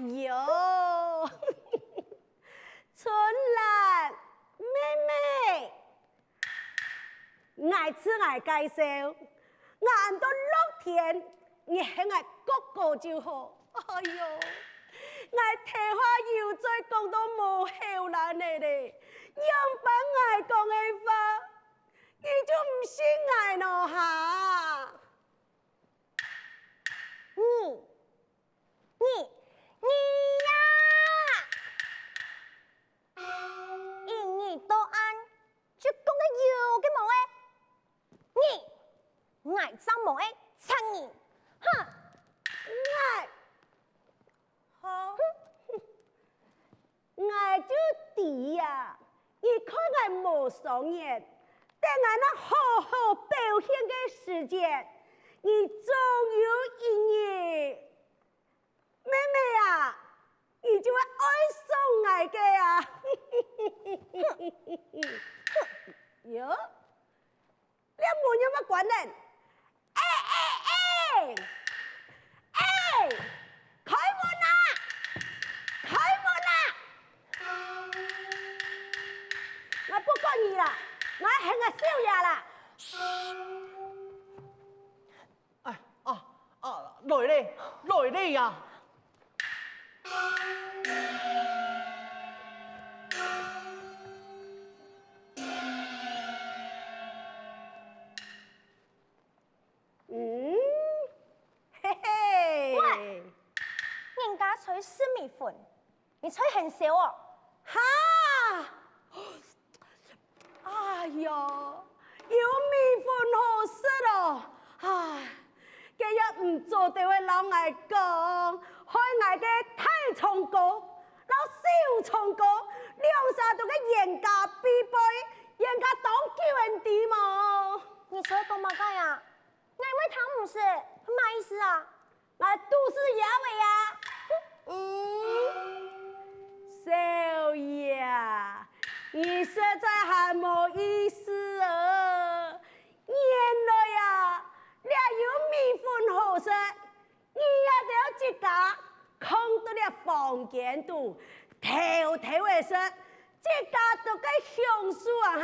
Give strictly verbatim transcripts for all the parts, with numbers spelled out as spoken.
喲，春蘭，妹妹，𠊎自𠊎介紹，𠊎安到樂天，你喊𠊎哥哥就好。哎喲，𠊎頭下有嘴講到無口瀾了咧，仰般𠊎講个話，你就毋信𠊎呢哈？你，你，你呀！一日到暗，就講个有个無个。你，𠊎正無愛睬你。哼！𠊎，好。 𠊎就知啊，你看𠊎無爽眼，等𠊎那好好表現个時節，你總有一日，妹妹啊，你就會愛上𠊎个啊。喲， 這門仰般關等？哎哎哎！哎！開門啊！開門啊！𠊎不管你啦，𠊎喊𠊎少爺啦！哎，啊，啊，來咧，來咧呀！ 嗯，嘿嘿。喂，人家在食米粉，你在眩燒哦？哈！哎喲，有米粉好食哦！唉，該也毋做得會摎𠊎講，害𠊎个大腸哥摎小腸哥兩儕都个冤家必報，冤家當久你知無？你在講麼个啊？ 𠊎會聽毋識，麼意思啊？𠊎肚屎枵了啊！嗯，少爺，你實在還無意思哦！原來啊，這有米粉好食，你也得自家囥到這房間肚，偷偷仔食，自家都个享受啊哈！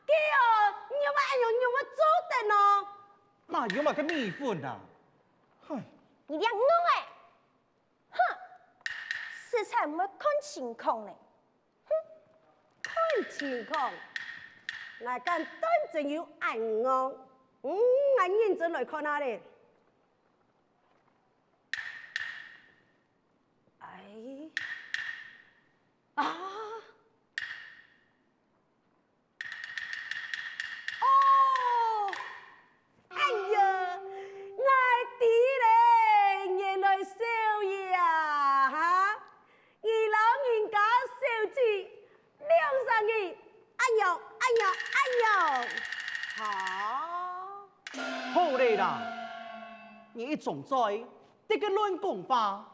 該哦，你仰會恁樣仰會做得呢？ 哪有麼个米粉啊？唉。你這戇仔！哼，實在毋會看情況呢！哼，看情況，𠊎敢斷真有恁戇？嗯，𠊎認真來看下咧。哎，啊！ 哦，哎呀，𠊎知咧，原來少爺啊，哈，你摎人家小姐兩儕人恁樣恁樣恁樣，哈。好咧啦，你一張嘴，在該亂講話。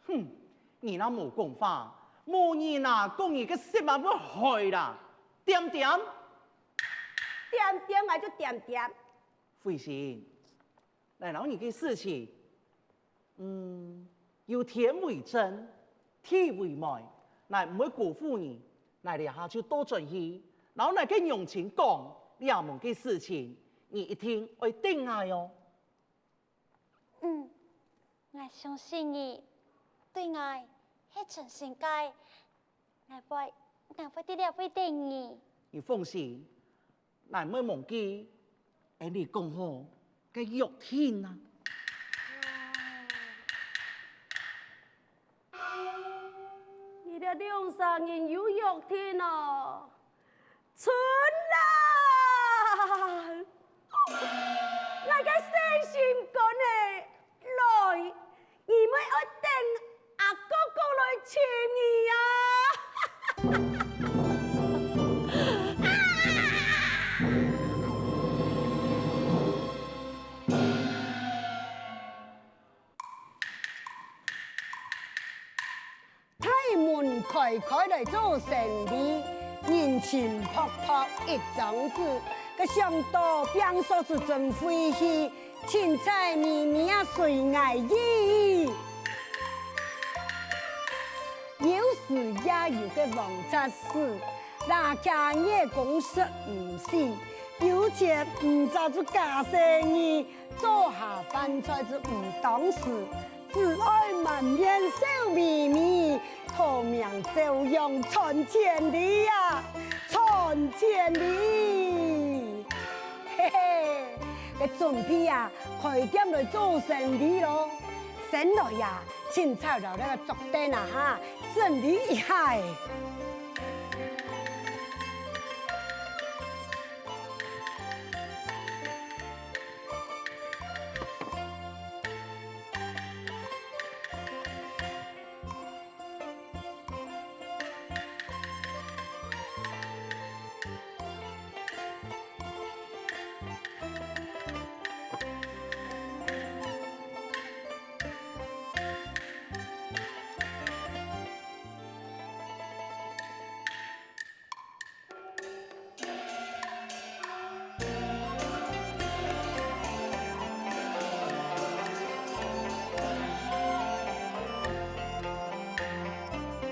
哼，你若無講話，無人啊講你个舌嫲會害啦，恬恬。恬恬𠊎就恬恬。慧心，𠊎摎你个事情，嗯，有天為證，地為媒，𠊎毋會辜負你，𠊎這下就倒轉去，摎𠊎个娘親講這門个事情，你一定愛等𠊎哦。 嗯，𠊎相信你，對𠊎係真心个，𠊎會，𠊎會在這位等你。你放心，𠊎毋會忘記，𠊎摎你講好个約定啊。你這兩儕人有約定哦？ 春蘭，𠊎个細心肝仔，來，你乜愛等阿哥哥來尋你啊！ 大門開開來做生理，人情薄薄一張紙，該想到拚索紙真費氣，凊彩咪咪啊隨𠊎意。有時也有个黃執事，哪家業公食毋死，有錢毋找出假生意，做下飯菜就毋當事，只愛滿面笑微微，討名朝陽傳千里啊，傳千里！嘿嘿，該準備啊，開店來做生理囉。先來呀， 清採了這个竹凳啊哈，整理一下仔。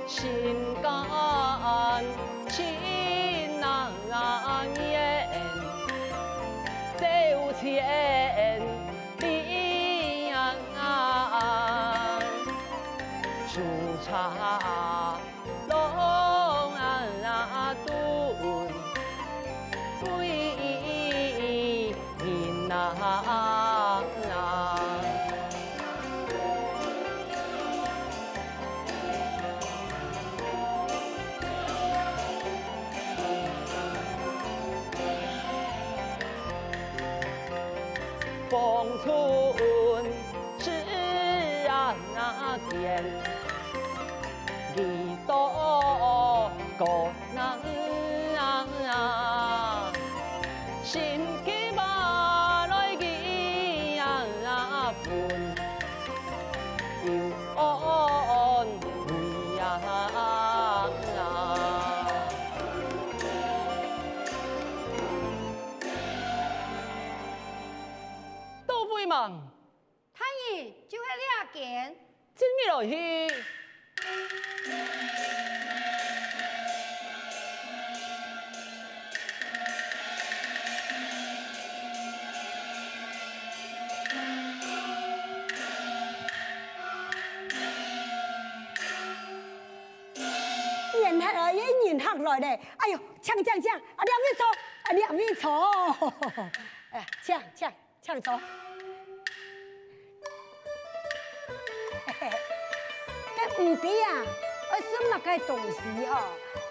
心肝真难言，走千里啊，出差 浪啊，渡归人啊。风吹枝啊， 啊，见几多个人啊，心急啊来去啊，分有安慰啊。到位吂？ 大人，就係這間。進入來去。人客來，人客來咧！哎喲，請，請，請！啊，這位坐，啊，這位坐！哎呀，請，請。 請坐。該毋知啊，愛食麼个東西吼？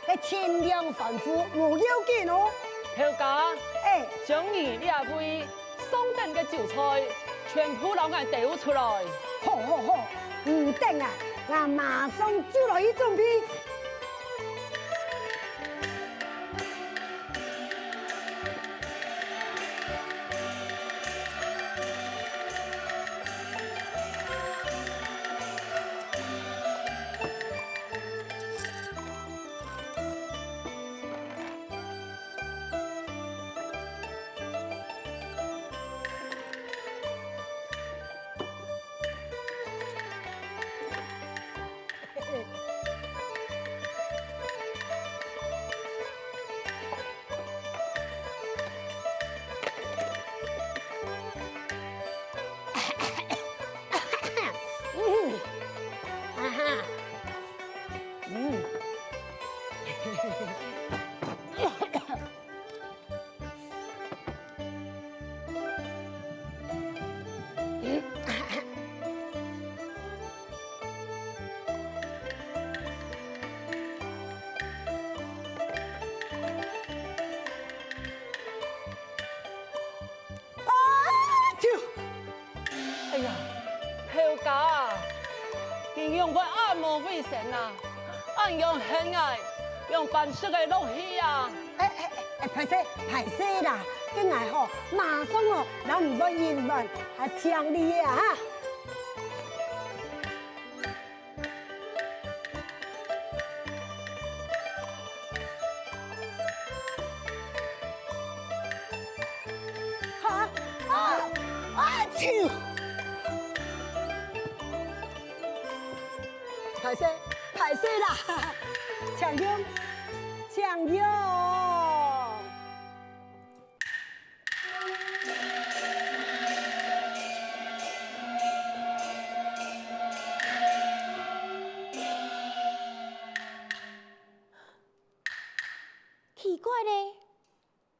該盡量吩咐，無要緊哦。頭家，哎。將你這位上等个酒菜，全部摎𠊎兜出來。好，好，好，毋等啊，𠊎馬上就來去準備。 嗯，啊哈，嗯。 啊，啾！哎呀，頭家啊，你仰會恁無衛生啊？恁樣㧯𠊎，仰般食得落去啊？哎，哎，哎，哎，歹勢，歹勢啦，該𠊎吼，馬上哦，摎你換一碗，較淨俐个哈。 哈？啊！啊！啾！歹勢，歹敗勢啦！請用，請用！奇怪咧，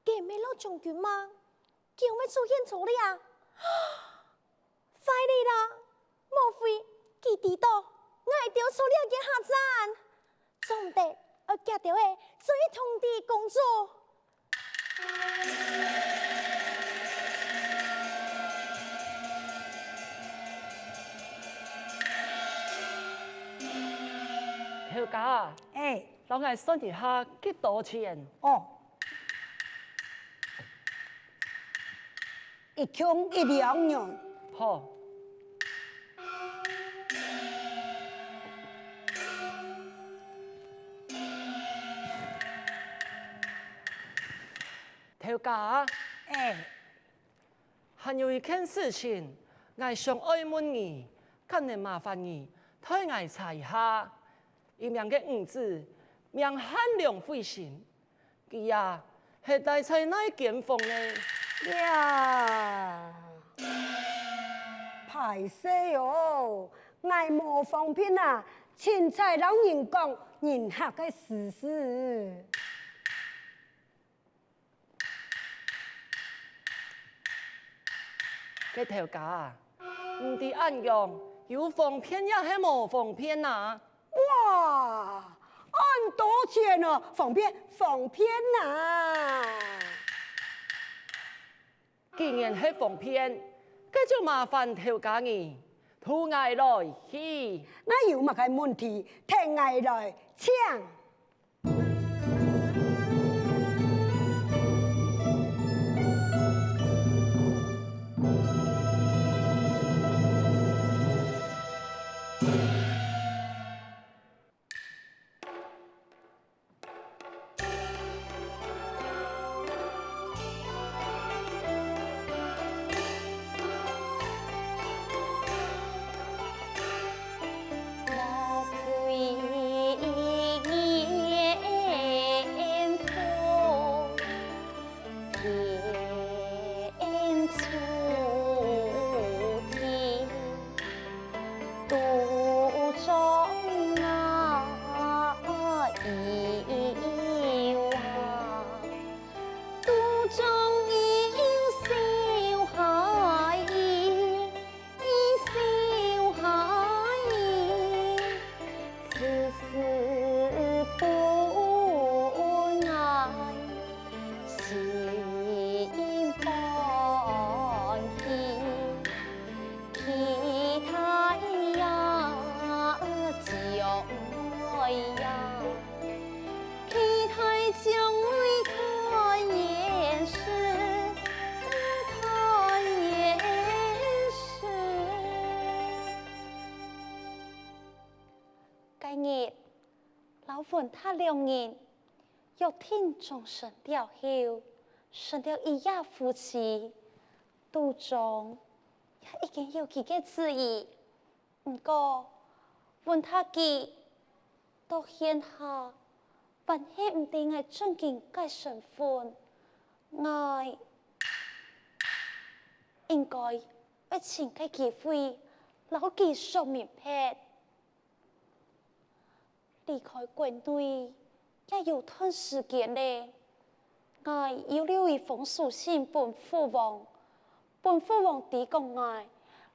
該毋係老將軍嗎？佢仰會出現在這啊？壞了啦！莫非佢知著𠊎兜在這个客棧？做毋得，愛遽兜仔轉去通知公主。 頭家啊，欸。摎𠊎算一下幾多錢？哦，一共一兩銀。好。 頭家，欸。還有一件事情，𠊎想愛問你，敢能麻煩你代𠊎查一下？一名个女子，名韓良惠心，佢啊，係戴在哪間房呢？呀，敗勢哦，𠊎無方便啊，凊彩摎人講人客个私事。 該頭家啊，毋知恁樣有方便也係無方便啊？哇，恁多錢哦，方便，方便啊！既然係方便，該就麻煩頭家你，渡𠊎來去。𠊎有麼个問題，聽𠊎來請。該日，摎文達兩人約定終身了後，成了一夜夫妻，肚中也已經有佢个主意。 毋過，文達佢到現下還係毋知𠊎正經个身份，𠊎應該愛尋個機會摎佢說明白。 離開國內也有段時間咧，𠊎有留一封書信分父王，分父王知講𠊎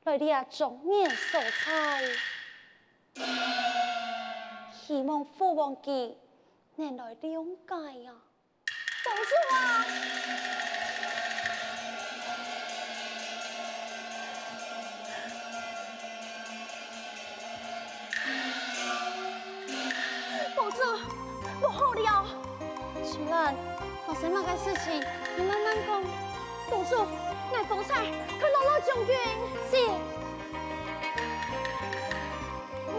來這莊園所在，希望父王佢能來諒解啊。 公主啊！公主，無好了！秋蘭，發生麼个事情？你慢慢講。公主，𠊎風采看著老將軍。是。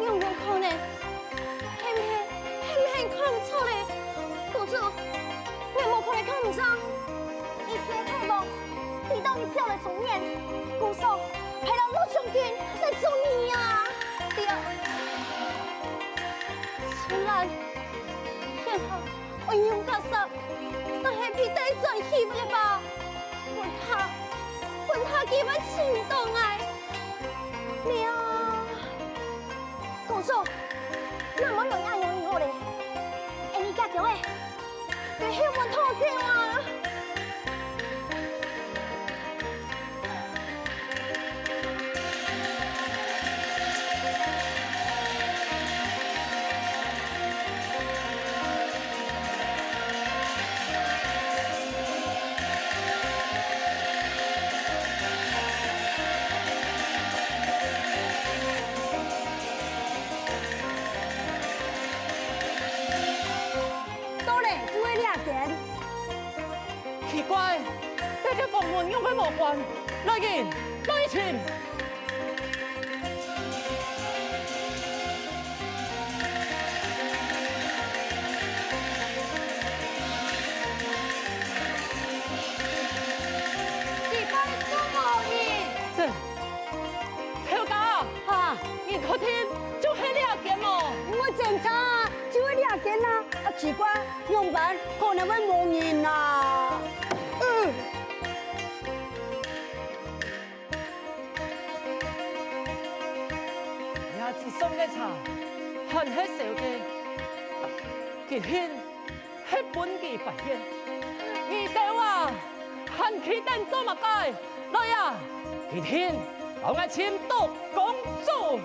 仰會可能？係毋係，係毋係看毋著咧？公主，𠊎無可能看毋著。你係大王，知道你走來莊園，故所派了老將軍來捉你啊！對啊。春蘭，天下愛用得煞，但係會帶轉去个吧？分他，分他佢會尋到𠊎。了，公主，你莫用恁樣好咧，恁樣假叫誒。 你係無討債啊？到咧，就係這間。奇怪，這个房門仰會無關？來人，來尋！奇怪，都無人。這 頭家啊，哈，你確定就係這間無？毋會爭差啊，就係這間啊！啊，奇怪，仰般可能會無人啊？呃。這之上个茶，還係燒个，佢定 係分佢發現。你兜啊，還企等做麼个？來啊，一定摎𠊎尋到公主！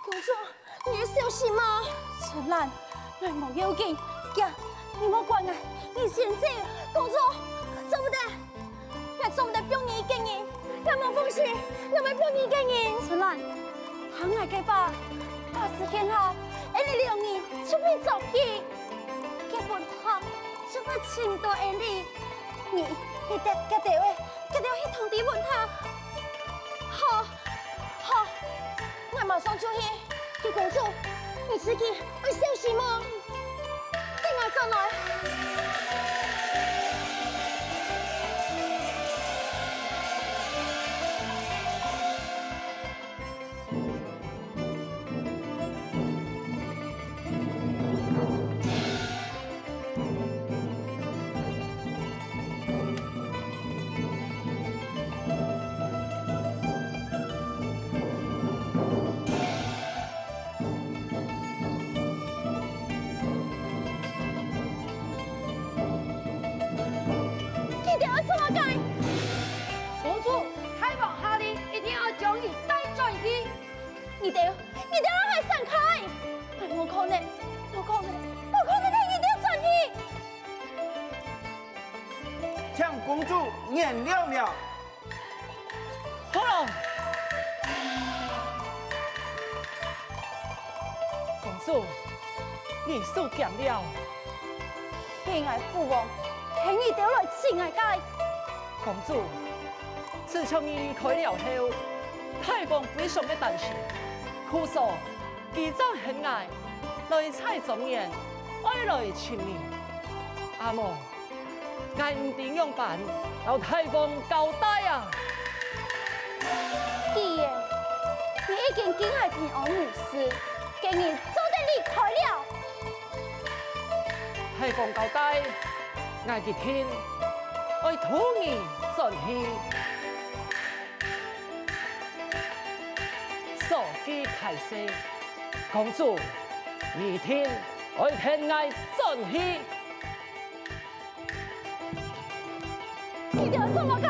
公主，你有消息嗎？春蘭，𠊎無要緊，行，你莫管𠊎，你先走。公主，做毋得，𠊎做毋得放你一個人，𠊎無放心，𠊎毋會放你一個人。春蘭，聽𠊎个話，到時間好，𠊎兩人就會轉去，該分他就會尋到𠊎。你，你蹶，蹶兜仔，蹶兜去通知分他。好，好，𠊎馬上就去。 九公主，你自己會小心哦。等𠊎轉來。 佢兜愛做麼个？公主，大王下令，一定愛將你帶轉去。你兜，你兜愛𠊎閃開！無可能，無可能，無可能，你兜轉去！ 請公主原諒了。好了！公主，你輸驚了。係𠊎父王，係你兜來尋𠊎个。公主，自從你離開了後，大王非常个擔心，故所 佢正喊𠊎來在莊園，愛來尋你。阿嬤， ，𠊎毋知仰般摎大王交代啊！既然你已經見𠊎平安無事，今日做得離開了。大王交代，𠊎一定愛渡你轉去。所以大細，公主，你一定愛跈𠊎轉去。 你兜做麼个？